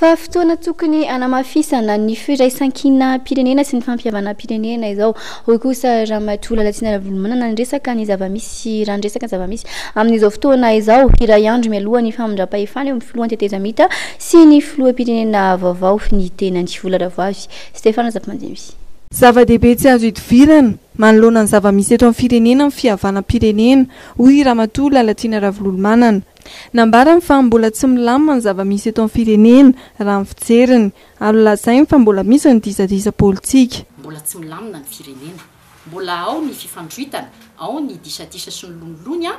Fa fotoana tokony hanamafisana ny firaisankinam-pirenena sy ny fampihavanam-pirenena izao, hoy kosa Ramatoa Lalatiana Ravololomanana niresaka ny zava-misy raha niresaka ny zava-misy amin'izao fotoana izao, iray andro mialoha ny famindram-pahefana eo amin'ny filohan'ny tetezamita sy ny filoham-pirenena vaovao ny tenany. Vola Ravoavy, Stéphane Razafimanjemby. Zava-dehibe tsy azo idivirana manoloana ny zava-misy eto amin'ny firenena ny fihavanam-pirenena, hoy Ramatoa Lalatiana Ravololomanana. Nambarany fa mbola tsy milamina ny zava-misy eto amin'ny firenena, raha ny fijeriny, ary nolazainy fa mbola misy ny disadisa politika. Mbola tsy milamina ny firenena. Mbola ao ny fifandroitana, ao ny disadisa sy ny lonilony,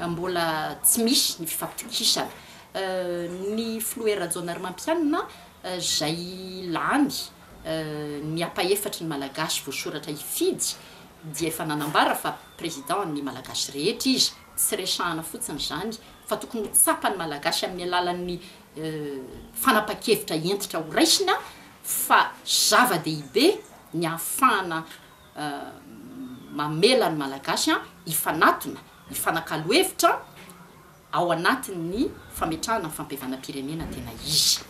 mbola tsy misy ny fifampitokisana. Ny filoha Hery Rajaonarimampianina izay lany ny ampahefatry ny Malagasy voasoratra hifidy dia efa nanambara fa Président ny Malagasy rehetra izy. Tsy resahana fotsiny izany fa tokony ho tsapan'ny Malagasy amin'ny alalan'ny fanapan-kevitra hentitra ho raisina fa zava-dehibe ny ahafahana mamela ny Malagasy hifanatona, hifanakalo hevitra ao anatin'ny fametrahana ny fampihavanam-pirenena tena izy.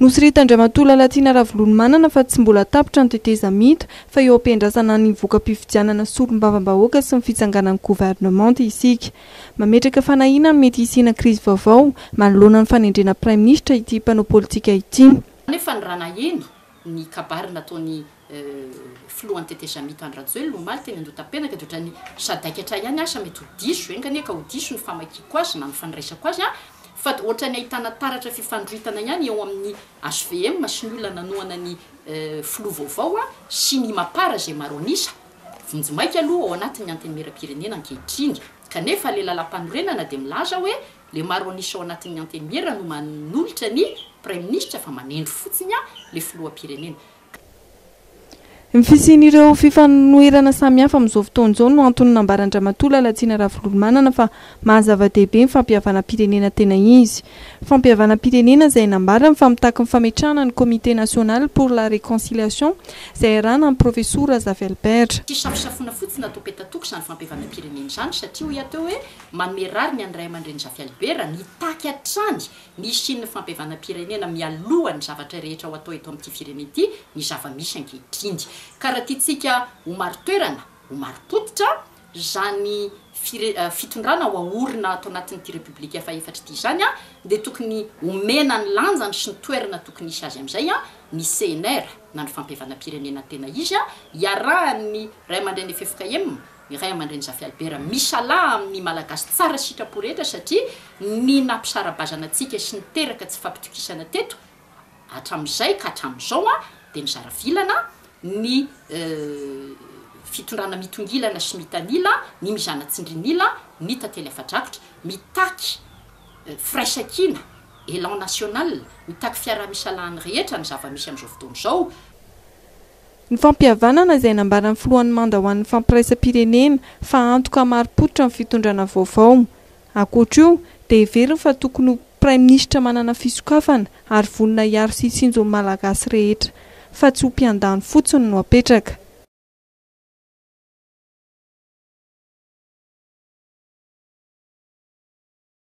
Nosoritan-dRamatoa Lalatiana Ravololomanana fa tsy mbola tapitra ny tetezamita fa eo am-piandrasana ny voka-pifidianana solombavambahoaka sy ny fitsanganan'ny governemanta isika. Mametraka fanahiana ny mety hisiana krizy vaovao manoloana ny fanendrena praiminisitra ity mpanao politika ity. Nefa ny raha naheno ny kabary nataon'ny filohan'ny tetezamita Andry Rajoelina omaly teny Andohatapenaka dia ohatran'ny sadaikatra ihany asa mety ho diso, enga anie ka ho diso ny famakiako azy na ny fandraisako azy fa ohatran'ny ahitana taratra fifandroritana ihany eo amin'ny hvm sy ny olona nanohana ny filoha vaovao sy ny Mapar izay maro an'isa vonjimaika aloha ao anatin'ny Antenimierampirenena ankehitriny kanefa ilay lalàmpanorenana dia milaza hoe Le maro an'isa ao anatin'ny antenimiera no manolotra ny praiminisitra fa manendry fotsiny an le filoham-pirenena. Ny fisian'ireo fifanoherana samihafa amin'izao fotoana izao no antony nambaran-dRamatoa Lalatiana Ravololomanana fa maha zava-dehibe ny fampihavanam-pirenena tena izy. Fampihavanam-pirenena izay nambarany fa mitaky ny fametrahana ny Comité national pour la réconciliation izay iarahana amin'ny Profesora Zafy Albert. Tsy safosafoana fotsiny atao petatoko izany fampihavanam-pirenena izany satria hoy aho teo hoe Manome rariny an'ny ray aman-dreny Zafy Albert nitaky hatrany ny hisian'ny fampihavanam-pirenena mialoha ny zavatra rehetra ho atao eto amin'ity firenena ity ny zava-misy ankehitriny. Ka raha tiantsika ho marin-toerana, ho marim-pototra, izany fire, fitondrana ho aorina ato anatin'ity Repoblika fahefatra ity izany dia tokony omena ny lanjany sy ny toerana tokony hisy azy amin'izay ny CNR na ny fampihavanam-pirenena tena izy iarahan'ny ray aman-dreny ffkm Ny ray aman-dreny Zafy Albert misalahy amin'ny Malagasy tsara sitrapo rehetra satria ny nampisara-bazana antsika sy niteraka tsy fampitokisana teto hatramin'izay ka hatramin'izao dia nizara vilana ny fitondrana mitongilana sy mitanila, ny mizana tsindrin'ila, ny tantely afa-drakotra. Mitaky firaisankina, élan national, mitaky fiaraha-misalahan'ny rehetra ny zava-misy amin'izao fotoana izao. Ny fampihavanana izay nambaran'ny filohan'ny manda ho an'ny fampiraisam-pirenena fa antoka marim-pototra ny fitondrana vaovao. Ankoatra io, dia heveriny fa tokony ho praiminisitra manana fisokafana ary vonona hiaro sy hitsinjo ny Malagasy rehetra fa tsy ho mpiandany fotsiny no apetraka.